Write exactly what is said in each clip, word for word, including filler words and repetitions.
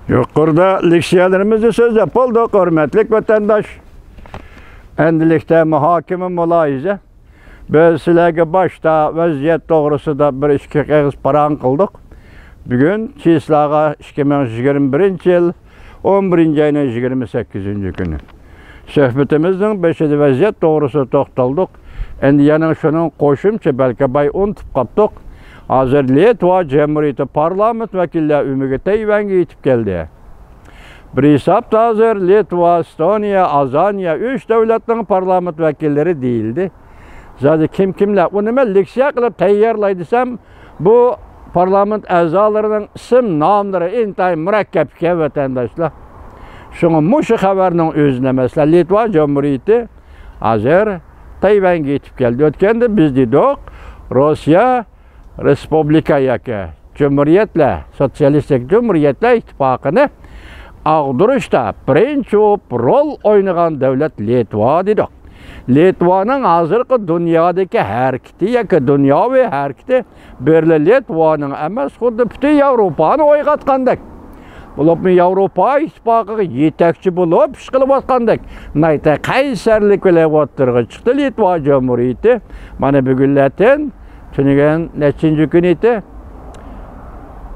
يۇقىرىدا لېكسىيەلىرىمىزنى سۆزلەپ بولدۇق، ھۆرمەتلىك ۋەتەنداش. ئەمدىلىكتە مۇھاكىمە، مۇلاھىزە. بىز سىلەرگە باشتا ۋەزىيەت توغرىسىدا بىر ئىككى ئېغىز پاراڭ قىلدۇق. بۈگۈن چىسلاغا ئىككى مىڭ يىگىرمە بىرىنچى يىل ئون بىرىنچى ئاينىڭ يىگىرمە سەككىزىنچى كۈنى. سۆھبىتىمىزنىڭ بېشىدا ۋەزىيەت توغرىسىدا توختالدۇق. ئەمدى يەنە شۇنىڭ قوشۇمچە، بەلكى بايا ئۇنتۇپ قاپتۇق. ھازىر لىتۋا جۇمھۇرىيىتى پارلامېنت ۋەكىللەر ئۆمىكى تەيۋەنگە يېتىپ كەلدى. بىر ھېسابتا ھازىر لىتۋا، ئېستونىيە، ئازانىيە، ئۈچ دۆلەتنىڭ پارلامېنت ۋەكىللىرى دېيىلدى. زادى كىم كىملەر؟ ئۇنى مەن لېكسىيە قىلىپ تەييارلاي دېسەم، بۇ پارلامېنت ئەزالىرىنىڭ ئىسىم ناملىرى ئىنتايىن مۇرەككەپ ئىكەن، ۋەتەنداشلار. شۇڭا مۇشۇ خەۋەرنىڭ ئۆزىنى، مەسىلەن، لىتۋا جۇمھۇرىيىتى ھازىر تەيۋەنگە يېتىپ كەلدى. ئۆتكەندە بىز دېدۇق، روسىيە رېسپۇبلىكا ياكى جۇمھۇرىيەتلەر، سوتسىيالىستىك جۇمھۇرىيەتلەر ئىتتىپاقىنى ئاغدۇرۇشتا بىرىنچى بولۇپ رول ئوينىغان دۆلەت لىتۋا دېدۇق. لىتۋانىڭ ھازىرقى دۇنيادىكى ھەرىكىتى ياكى دۇنياۋى ھەرىكىتى بىرلا لىتۋانىڭ ئەمەس، خۇددى پۈتۈن ياۋروپانى ئويغاتقاندەك. بولۇپمۇ ياۋروپا ئىتتىپاقىغا يېتەكچى بولۇپ ئىش قىلىۋاتقاندەك، ناھايىتى قەيسەرلىك بىلەن ئوتتۇرىغا چىقتى لىتۋا جۇمھۇرىيىتى. مانا بۈگۈنلەتىن، تۈنۈگۈن نەچچىنچى كۈنى ئىدى؟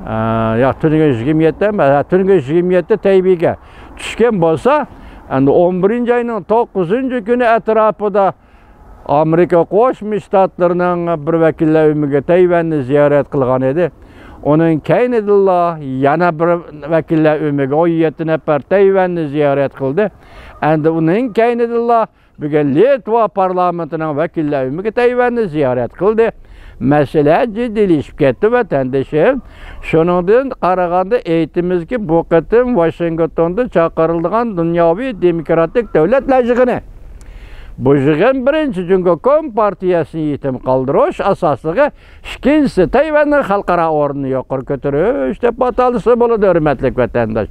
ئا، ياق، تۈنۈگۈن يىگىرمە يەتتە، ھە، تۈنۈگۈن يىگىرمە يەتتە تەيبىگە چۈشكەن بولسا، ئەمدى ئون بىرىنچى ئاينىڭ توققۇزىنچى كۈنى ئەتراپىدا ئامېرىكا قوشما شتاتلىرىنىڭ بىر ۋەكىللەر ئۆمىكى تەيۋەننى زىيارەت قىلغان ئىدى. ئۇنىڭ كەينىدىنلا يەنە بىر ۋەكىللەر ئۆمىكى، ئون يەتتە نەپەر، تەيۋەننى زىيارەت قىلدى. ئەمدى ئۇنىڭ كەينىدىنلا بۈگۈن لىتۋا پارلامېنتىنىڭ ۋەكىللەر ئۆمىكى تەيۋەننى زىيارەت قىلدى. مەسىلە جىددىيلىشىپ كەتتى، ۋەتەندىشىم. شۇنىڭدىن قارىغاندا ئېيتىمىزكى، بۇ قېتىم ۋاشىنگتوندا چاقىرىلىدىغان دۇنياۋى دېموكراتىك دۆلەتلەر يىغىنى. بۇ يىغىن بىرىنچى جۇڭگو كومپارتىيەسىنى يېتىم قالدۇرۇش ئاساسلىقى، ئىككىنچىسى، تەيۋەننىڭ خەلقئارا ئورنىنى يۇقىرى كۆتۈرۈش دەپ ئاتالسا بولىدۇ، ھۆرمەتلىك ۋەتەنداش.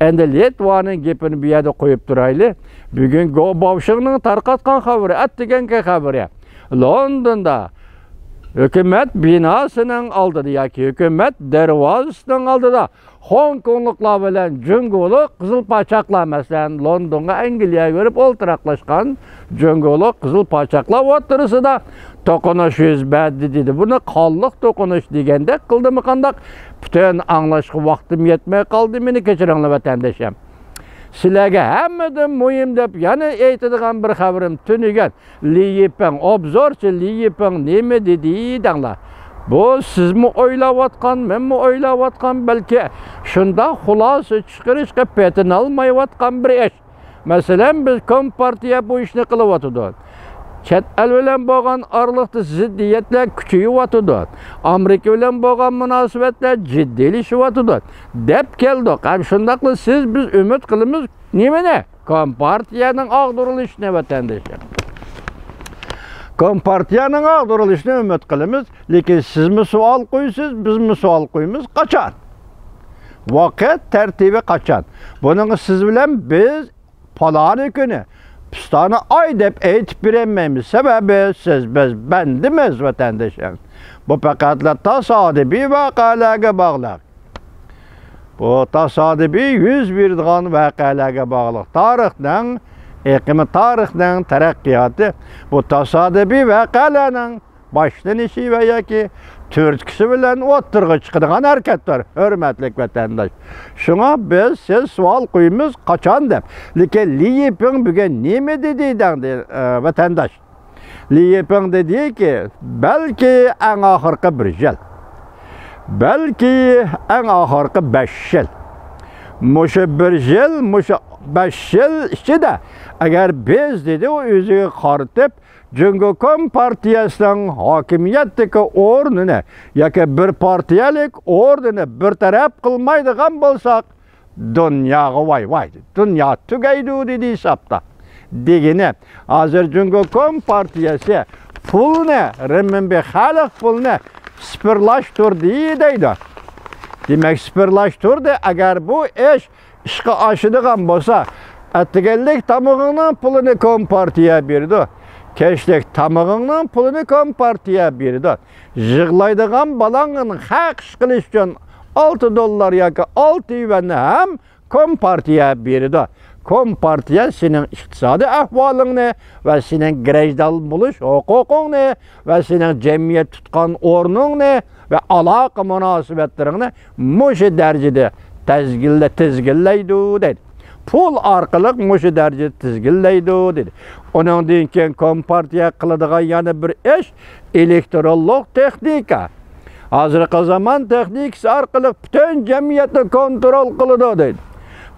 ئەمدى لىتۋانىڭ گېپىنى بۇ يەردە قويۇپ تۇرايلى. بۈگۈن گو باۋشىڭنىڭ تارقاتقان خەۋىرى، ئەتىگەنكى خەۋىرى. لوندوندا ھۆكۈمەت بىناسىنىڭ ئالدىدا ياكى ھۆكۈمەت دەرۋازىسىنىڭ ئالدىدا خوڭكوڭلۇقلار بىلەن جۇڭگولۇق قىزىل پاچاقلار، مەسىلەن، لوندونغا، ئەنگلىيەگە بېرىپ ئولتۇراقلاشقان جۇڭگولۇق قىزىل پاچاقلار ئوتتۇرىسىدا توقۇنۇش يۈز بەردى دېدى. بۇنى قانلىق توقۇنۇش دېگەندەك قىلدىمۇ قانداق؟ پۈتۈن ئاڭلاشقا ۋاقتىم يەتمەي قالدى، مېنى كەچۈرۈڭلار، ۋەتەندىشىم. سىلەرگە ھەممىدىن مۇھىم دەپ يەنە ئېيتىدىغان بىر خەۋىرىم، تۈنۈگۈن لى يىپىڭ، ئوبزورچى لى يىپىڭ نېمە دېدى دەڭلار. بۇ سىزمۇ ئويلاۋاتقان، مەنمۇ ئويلاۋاتقان، بەلكى شۇنداق خۇلاسە چىقىرىشقا پېتىنالمايۋاتقان بىر ئىش. مەسىلەن، بىز كومپارتىيە بۇ ئىشنى قىلىۋاتىدۇ. چەت ئەل بىلەن بولغان ئارىلىقتا زىددىيەتلەر كۈچىيىۋاتىدۇ. ئامېرىكا بىلەن بولغان مۇناسىۋەتلەر جىددىيلىشىۋاتىدۇ، دەپ كەلدۇق. ھەم شۇنداقلا سىز، بىز ئۈمىد قىلىمىز نېمىنى؟ كومپارتىيەنىڭ ئاغدۇرۇلۇشىنى، ۋەتەندىشىم. كومپارتىيەنىڭ ئاغدۇرۇلۇشىنى ئۈمىد قىلىمىز. لېكىن سىزمۇ سوئال قويىسىز، بىزمۇ سوئال قويىمىز. قاچان؟ ۋاقىت تەرتىپى قاچان؟ بۇنىڭغا سىز بىلەن بىز پالانى كۈنى، پىستانى ئاي دەپ ئېيتىپ بېرەلمەيمىز. سەۋەبى سىز، بىز بەندىمىز، ۋەتەندىشىم. بۇ پەقەتلا تاسادىپىي ۋەقەلەرگە باغلىق. بۇ تاسادىپىي يۈز بېرىدىغان ۋەقەلەرگە باغلىق. تارىخنىڭ ئېقىمى، تارىخنىڭ تەرەققىياتى بۇ تاسادىپىي ۋەقەلەرنىڭ باشلىنىشى ۋە ياكى تۈرتكىسى بىلەن ئوتتۇرىغا چىقىدىغان ھەرىكەتتۇر، ھۆرمەتلىك ۋەتەنداش. شۇڭا بىز، سىز سوئال قويىمىز، قاچان دەپ. لېكىن لى يىپىڭ بۈگۈن نېمە دېدى دەڭدى، ئە، ۋەتەنداش؟ لى يىپىڭ دېدىكى، بەلكى ئەڭ ئاخىرقى بىر يىل، بەلكى ئەڭ ئاخىرقى بەش يىل، مۇشۇ بىر يىل، مۇشۇ بەش يىل ئىچىدە ئەگەر بىز، دېدى ئۇ ئۆزىگە قارىتىپ، جۇڭگو كومپارتىيەسىنىڭ ھاكىمىيەتتىكى ئورنىنى ياكى بىر پارتىيەلىك ئورنىنى بىر تەرەپ قىلمايدىغان بولساق، دۇنياغا ۋاي ۋاي، دۇنيا تۈگەيدۇ دېدى ھېسابتا. دېگىنى، ھازىر جۇڭگو كومپارتىيەسى پۇلنى، رېنمىنبى خەلق پۇلىنى سىپىرلاشتۇردى دەيدۇ. دېمەك، سىپىرلاشتۇردى. ئەگەر بۇ ئىش ئىشقا ئاشىدىغان بولسا، ئەتىگەنلىك تامىقىڭنىڭ پۇلىنى كومپارتىيە بېرىدۇ. كەچلىك تامىقىڭنىڭ پۇلىنى كومپارتىيە بېرىدۇ. يىغلايدىغان بالاڭنىڭ خەق ئىش قىلىش ئۈچۈن ئالتە دوللار ياكى ئالتە يۈەننى ھەم كومپارتىيە بېرىدۇ. كومپارتىيە سېنىڭ ئىقتىسادىي ئەھۋالىڭنى ۋە سېنىڭ گىرەجدان بولۇش ھوقۇقۇڭنى ۋە سېنىڭ جەمئىيەت تۇتقان ئورنۇڭنى ۋە ئالاقە مۇناسىۋەتلىرىڭنى مۇشۇ دەرىجىدە تەزگىنلە-، تىزگىنلەيدۇ دەيدۇ. پۇل ئارقىلىق مۇشۇ دەرىجىدە تىزگىنلەيدۇ دېدى. ئۇنىڭدىن كېيىن كومپارتىيە قىلىدىغان يەنە بىر ئىش ئېلېكترونلۇق تېخنىكا. ھازىرقى زامان تېخنىكىسى ئارقىلىق پۈتۈن جەمئىيەتنى كونترول قىلىدۇ دەيدۇ.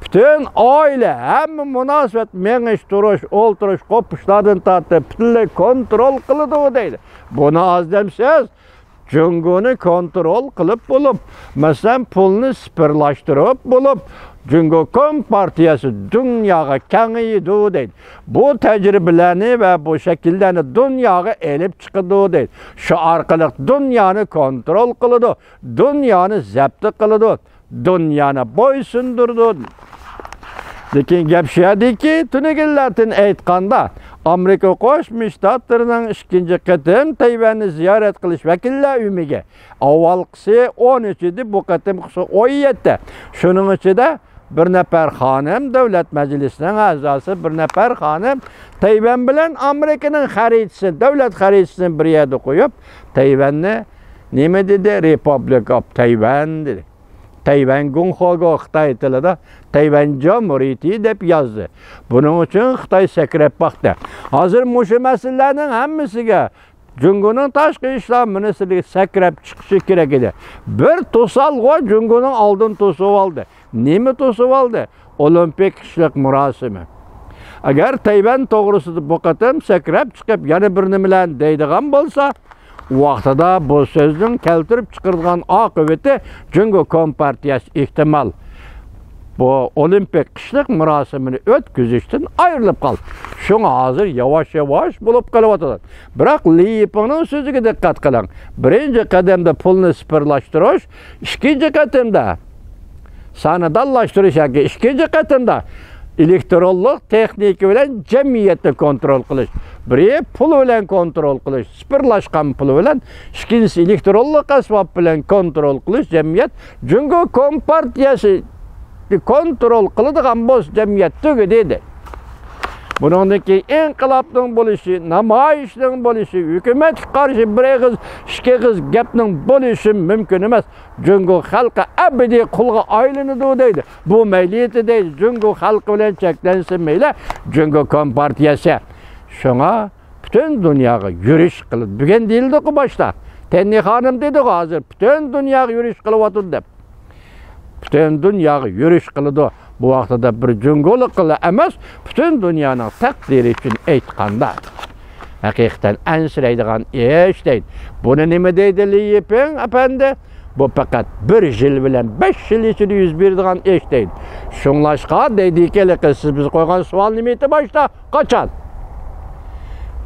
پۈتۈن ئائىلە، ھەممە مۇناسىۋەت، مېڭىش، تۇرۇش، ئولتۇرۇش، قوپۇشلاردىن تارتىپ پۈتۈنلەي كونترول قىلىدۇ دەيدۇ. بۇنى ئاز دەمسىز؟ جۇڭگونى كونترول قىلىپ بولۇپ، مەسىلەن، پۇلنى سىفىرلاشتۇرۇپ بولۇپ، جۇڭگو كومپارتىيەسى دۇنياغا كېڭىيىدۇ دەيدۇ. بۇ تەجرىبىلەرنى ۋە بۇ شەكىللەرنى دۇنياغا ئېلىپ چىقىدۇ دەيدۇ. شۇ ئارقىلىق دۇنيانى كونترول قىلىدۇ، دۇنيانى زەپتە قىلىدۇ، دۇنيانى بويسۇندۇرىدۇ. لېكىن گەپ شۇ يەردىكى، تۈنۈگۈنلەردىن ئېيتقاندا، ئامېرىكا قوشما شتاتلىرىنىڭ ئىككىنچى قېتىم تەيۋەننى زىيارەت قىلىش ۋەكىللەر ئۆمىكى، ئاۋۋالقىسى ئون ئۈچ ئىدى، بۇ قېتىمقىسى ئون يەتتە. شۇنىڭ ئىچىدە بىر نەپەر خانىم دۆلەت مەجلىسىنىڭ ئەزاسى، بىر نەپەر خانىم تەيۋەن بىلەن ئامېرىكىنىڭ خەرىتىسىنى، دۆلەت خەرىتىسىنى بىر يەردە قويۇپ، تەيۋەننى نېمە دېدى؟ رېپابلىك ئاپ تەيۋەن دېدى. تەيۋەن گۇڭخۇاگو خىتاي تىلىدا تەيۋەن جۇمھۇرىيىتى دەپ يازدى. بۇنىڭ ئۈچۈن خىتاي سەكرەپ باقتى. ھازىر مۇشۇ مەسىلىلەرنىڭ ھەممىسىگە جۇڭگونىڭ تاشقى ئىشلار مىنىستىرلىكى سەكرەپ چىقىشى كېرەك ئىدى. بىر توسالغۇ جۇڭگونىڭ ئالدىنى توسۇۋالدى. نېمە توسۇۋالدى؟ ئولىمپىك قىشلىق مۇراسىمى. ئەگەر تەيۋەن توغرىسىدا بۇ قېتىم سەكرەپ چىقىپ يەنە بىر نېمىلەرنى دەيدىغان بولسا، ئۇ ۋاقتىدا بۇ سۆزنىڭ كەلتۈرۈپ چىقىرىدىغان ئاقىۋىتى جۇڭگو كومپارتىيەسى ئېھتىمال بۇ ئولىمپىك قىشلىق مۇراسىمىنى ئۆتكۈزۈشتىن ئايرىلىپ قالدى. شۇڭا ھازىر ياۋاش-ياۋاش بولۇپ قېلىۋاتىدۇ. بىراق لى يىپىڭنىڭ سۆزىگە دىققەت قىلىڭ. بىرىنچى قەدەمدە پۇلنى سىفىرلاشتۇرۇش، ئىككىنچى قېتىمدا سانىدانلاشتۇرۇش ياكى ئىككىنچى قېتىمدا ئېلېكترونلۇق تېخنىكا بىلەن جەمئىيەتنى كونترول قىلىش. بىرى پۇل بىلەن كونترول قىلىش، سىفىرلاشقان پۇل بىلەن، ئىككىنچىسى ئېلېكترونلۇق ئەسۋاب بىلەن كونترول قىلىش جەمئىيەت. جۇڭگو كومپارتىيەسى كونترول قىلىدىغان بولسا جەمئىيەت تۈگىدى دەيدۇ. بۇنىڭدىن كېيىن ئىنقىلابنىڭ بولۇشى، نامايىشنىڭ بولۇشى، ھۆكۈمەتكە قارشى بىر ئېغىز، ئىككى ئېغىز گەپنىڭ بولۇشى مۇمكىن ئەمەس. جۇڭگو خەلقى ئەبەدىي قۇلغا ئايلىنىدۇ دەيدۇ. بۇ مەيلىيىتى دەيدۇ، جۇڭگو خەلقى بىلەن چەكلەنسە مەيلى، جۇڭگو كومپارتىيەسى. شۇڭا پۈتۈن دۇنياغا يۈرۈش قىلىدۇ. بۈگۈن دېيىلدىغۇ باشتا. تەننى خانىم دېدىغۇ ھازىر، پۈتۈن دۇنياغا يۈرۈش قىلىۋاتىدۇ دەپ. پۈتۈن دۇنياغا يۈرۈش قىلىدۇ. بۇ ۋاقتىدا بىر جۇڭگولۇقلا ئەمەس، پۈتۈن دۇنيانىڭ تەقدىرى ئۈچۈن ئېيتقاندا، ھەقىقەتەن ئەنسىرەيدىغان ئىش دەيدۇ. بۇنى نېمە دەيدۇ لى يىپىڭ ئەپەندى؟ بۇ پەقەت بىر يىل بىلەن بەش يىل ئىچىدە يۈز بېرىدىغان ئىش دەيدۇ. شۇڭلاشقا دەيدىكى، ھېلىقى سىز بىزگە قويغان سوئال نېمە ئىدى باشتا؟ قاچان؟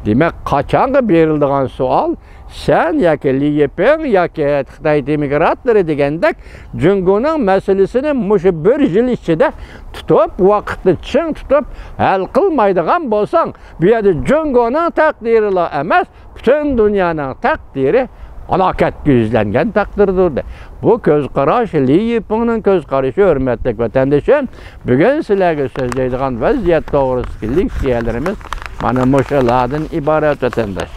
دېمەك، قاچانغا بېرىلىدىغان سوئال، سەن ياكى لى يىپىڭ ياكى خىتاي دېموكراتلىرى دېگەندەك جۇڭگونىڭ مەسىلىسىنى مۇشۇ بىر يىل ئىچىدە تۇتۇپ، ۋاقىتنى چىڭ تۇتۇپ ھەل قىلمايدىغان بولساڭ، بۇ يەردە جۇڭگونىڭ تەقدىرىلا ئەمەس، پۈتۈن دۇنيانىڭ تەقدىرى ھالاكەتكە يۈزلەنگەن تەقدىردۇر. بۇ كۆز قاراش لى يىپىڭنىڭ كۆز قارىشى، ھۆرمەتلىك ۋەتەندىشىم. بۈگۈن سىلەرگە سۆزلەيدىغان ۋەزىيەت توغرىسىدىكى لېكسىيەلىرىمىز مانا مۇشۇلاردىن ئىبارەت، ۋەتەنداش.